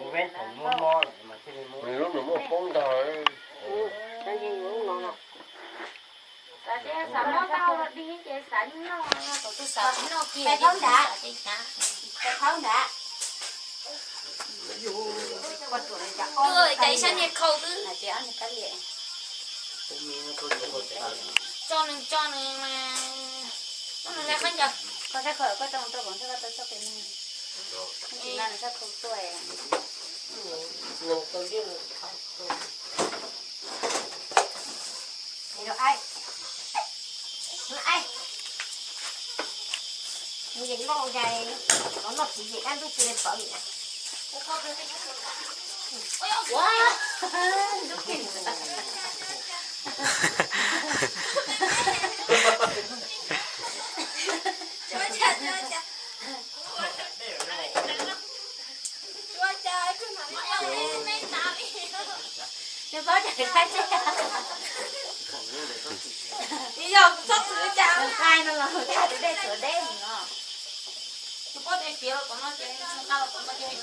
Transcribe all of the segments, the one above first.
Lub nws muaj poob ntag. Xav mob tau dig ces xav noj, tus xav noj kiag. Pais thaub nrad, pais thaub nrad. Ua cas ib sab niag khau twb. Tso nws, tso nws mas, muab nws lawv khaub ncaws. Koj sab khau, koj tso nws rau kom ntshe koj tau txoj kev neeg. Tsis no nws sab khau tuaj. Nws yeej noj ncaim, noj noj txiv yeej dab ntub tsis li pawv li. Nws paub cas khaib tseg. Ib yog txhob txwv cas, nqaij no los txog tus dej txhuav deb no. Tus pob tsev piav los tom no ces nqa los tom no ces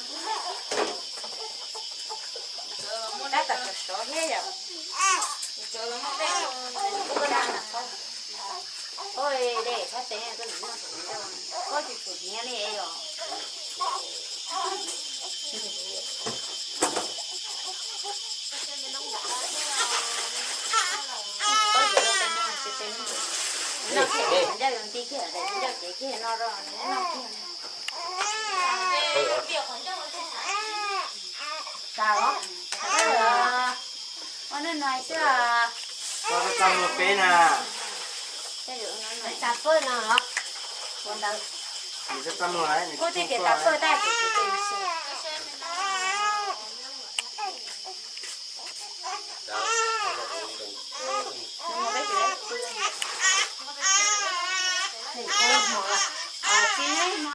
tab tom sov sov thiab yom. Tus los muaj dej, tus los muaj dej. Pob dej thab tev koj tsis noj, pob tsis txhuam hniav li os. Pob tsis txhuam hniav, noj kiag, ncauj yuav nti kiag, ncauj cev kiag no rau noj kiag. Ua neej no xwb. Koj txaj muag peb na. Txaj pawg no los? Kuv ntawd. Kuv tij tias txaj pawg tab sis kuv tus xwb.